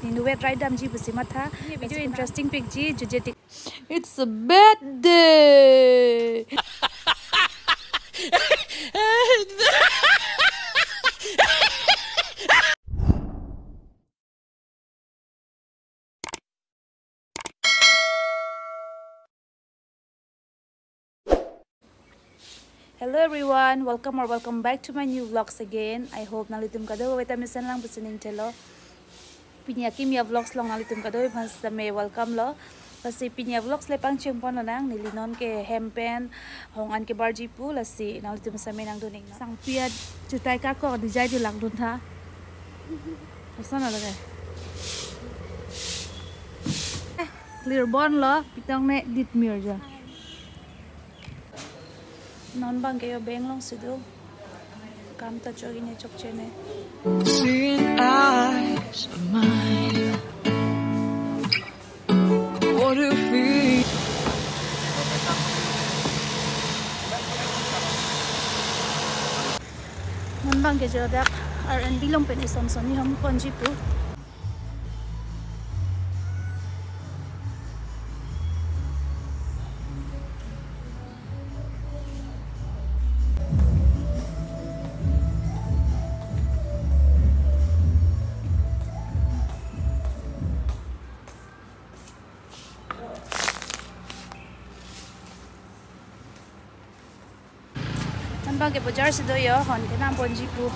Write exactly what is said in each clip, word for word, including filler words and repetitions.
Inutvet ride damji pusi matha. Video interesting pikji, juje tik. It's a bad day. Hello everyone, welcome or welcome back to my new vlogs again. I hope nanglitum kadokave ta mesen lang pusi ning thelo. Pini akimi avlogs along nanglitum kadokave aphan sitame welcome lo. Lasi pini avlogs le pangcheng pon lonang, neli non ke hem pen hong an kebarji pu, lasi nanglitum sitame nangdun iknang. Sangpi ajutai kakok dijai dilak dun tha. Ason lo ke. Eh, clear bon lo, pitong ne dit mir jo. Non abang ke yo bank alongsi do. Kam ta chok ini chokche ne. Seeing eyes of mine. What do you feel? Non abang ke jo dak R and B along pen ison sonni hom ponji pu. Non abang ke bojar si do yo, hon kenam ponji pu.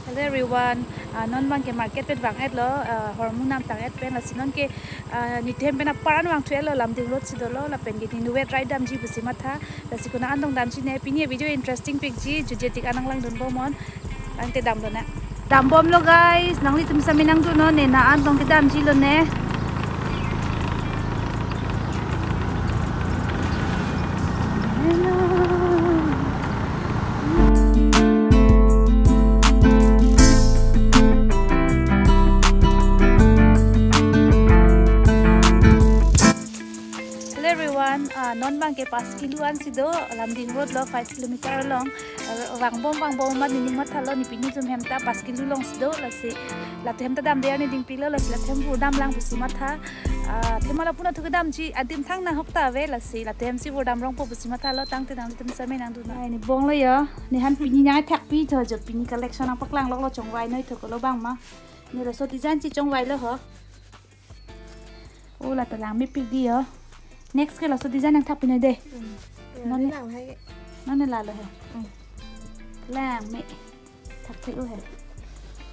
Hello everyone, ah, non abang ke market pen vang-et lo, ah, hormu nam tang-et pen, lasi non ke, ah, nitem pen apar an vangthu-et lo, Lumding Road si dolo, lapen ke inutvet ride damji pusi matha, lasi konat an tong damji ne, pini video interesting pikji, juje tik an nanglang dun bomnon. Tangte dam lonang. Dam bomlo guys, nanglitum sitame nangdun non, ne konat an tong kedamji lo ne. Hello everyone, ah, non abang ke pas kilo an si do, Lumding Road lo, five kilometer along. Vang bom, vang bom amat nening mathalo, ne pini jum hem ta pas kilo along si do, lasi latum hem ta damde arni dingpilo, lasi latum hem vur damlang pusi matha. Ah, thema lapu-an thu kedamji adim thang nahok ta ave, lasi latum hem si vur dam rongpo pusi mathalo, tangte nanglitum sitame nangdun. Ai, ne bong lo yo, nephan pini nangthakpi tho jo, pini collection nangpaklang lok lo, chongvai noi tho kolo bang ma. Ne laso design si chongvai lo ho. Oh, la ta langmepik di yo. Next ke laso design nangthakpi noi de. Hmm. Ya, non ne, ne lang hai. Non ne la lo he. Hmm. Langme. Thakthak o he.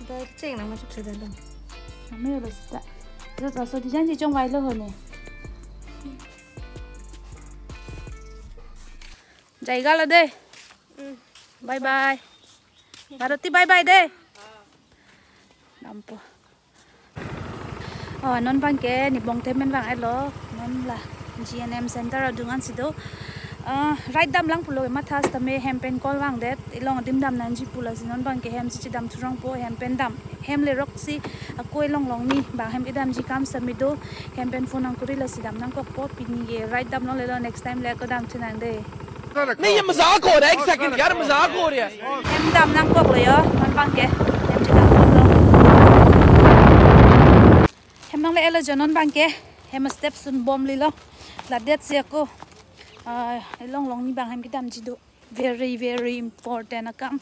Da cheng nang ma chuk se da lo. Langme lo sita. Laso design si chongvai lo ho ne. Jai ga lo de. Hmm. Bye bye. Bharati, bye bye de. Dampo. Oh, non abang ke ne bong themen vang-et lo, non la G N M Center adung an si do. Ah, ride damlang pulo matha sitame hem pen call vangdet, ilong adim dam nangji pu, lasi non abang ke hem si chedam thu rongpo, hem pen dam. Hem lerok si ako ilong longni bang hem kedamji kam sitame do, hem pen phone nangkuri lasi dam nangkokpo, pini ke ride dam longlelo, next time le ako dam thu nang de. नहीं, ये मजाक हो रहा है, एक सेकंड यार, मजाक हो रहा है। Hem dam nangkoklo yo, non abang ke. Hem chedam koklo. Hem nangle-etlo jo non abang ke. Hem step sun bomlilo. Ladet si ako, ah, ilong longni bang hem kedamji do. Very, very important akam.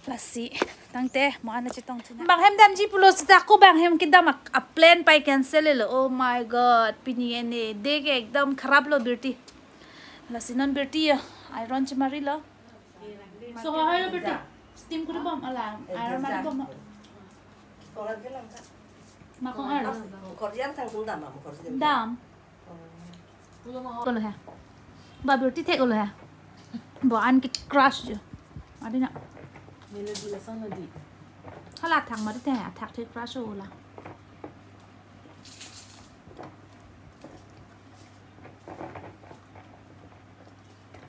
Lasi, tangte, mo-an chetong thu nang. Bang hem damji pulo sita ako bang hem kedam a, a plan pai cancel lo. Oh my God, pini ene, de ke ekdam kharap lo birti. Lasi non birti ya, iron chemari lo. So, ha, ha, birti. Steam kuri bom ala, iron mari bom. Ma kong ar. Dam. Kolo he. Ba birti thek kolo he. Bo an ke crush jo. Adi na. Nila dula sana di. Hala thak mari the, thak the crush ola.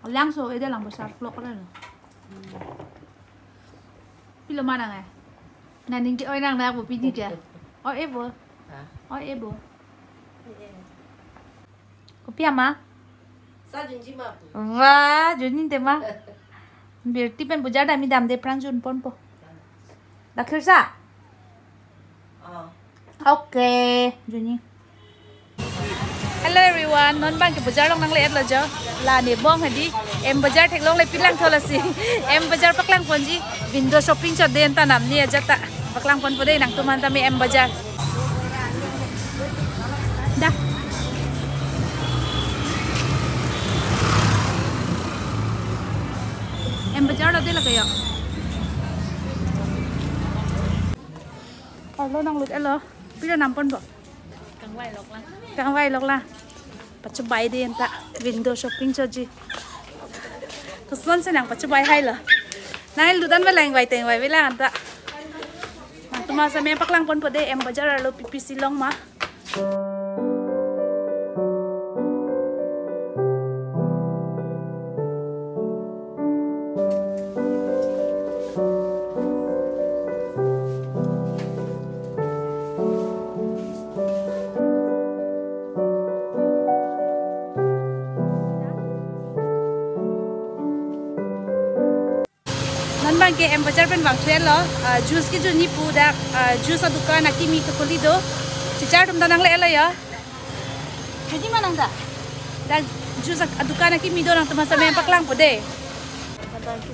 Alang so ede lang besar vlog kali lo. Pilo ma nang eh. Naning ke oi nang na bo pini ke. Oh, ebo. Ha? Oh, ebo. Kopi ama? Sa junji ma. Wah, junji te ma. Birti pen bojar damji damde aphrang junponpo. Dakhirsa? Okay, junji. Hello everyone, non abang ke bojar along nangle-etlo jo. La ne bong hadi, M Bazaar theklongle pilang thola si. M Bazaar paklangponji, window shopping chot den ta namni ajat ta. Paklangponpo dei nangtum aphan tame M Bazaar. Dah. M Bazaar lo dei lake yo. Arlo nanglut-etlo. Pilo namponpo? Kangvai loklang. Kangvai loklang. Pachobai dei anta window shopping chotji. Kosonsi nangpachobai hailo. Nanglut-an avelang, vai teng vai avelang anta. Nangtum asame paklangponpo dei M Bazaar arlo P P C along ma. Non abang ke M Bazaar pen vangthulo, ah, juice kejunji pu dak, ah, juice adukan akimi kekuli do. Chichar atum ta nangle-etlo yo. Jadi mana ta? Dak juice ak-, adukan akimi do, nangtum asame paklangpo dei.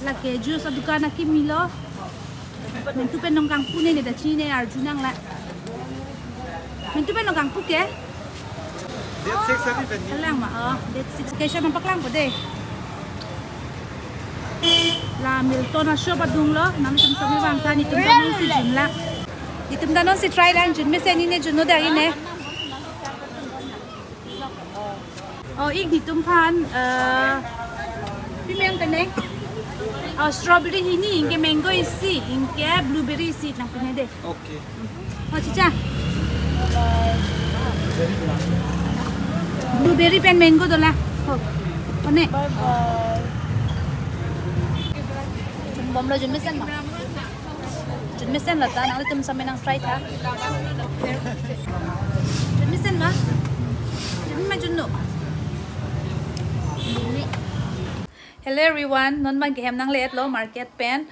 Lake juice adukan akimi lo. Mentu pen nong kangpu ne, ne ta chini ne arjunang la. Mentu pen nong kangpu ke? Date six api pen ni. Kalang ma, oh, date six. Location nangpaklangpo dei. La Milton a-shop adung lo, nangtum asame vang ta, netum ta nonsi junlang. Netum ta nonsi try lang, jun mesen ne, jun no dagi ne. Oh, ik netum aphan, eh, pi meng peneng. Oh, strawberry hini, anke mango isi, anke blueberry isi nangpine dei. Okay. Oh, chicha. Blueberry pen mango dolang. Oh. One. Bye bye. Bomlo, jun mesen ma. Jun mesen lo ta, nangtum asame nang try tha. Jun mesen ma. Jun ma jun no. Hello everyone, non abang ke hem nangle-etlo market pen.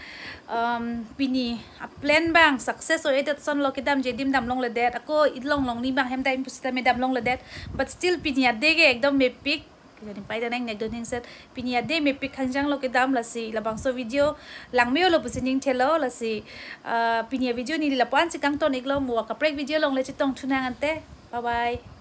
Um, pini a-plan abang success o-edet, ason lo kedamji adim damlongledet. Ako ilong longni abang hem dam pusitame damlongledet. But still pini ade ke ekdom mepik. Kejani pai ta nang nek don hingset. Pini ade mepik hangjang lo kedam, lasi labangso video langme-olo pusi ningthelo, lasi, ah, pini a-video neli lapu-ansi kangton-iklo, mo akaprek video along le chetongthu nang ante. Bye bye.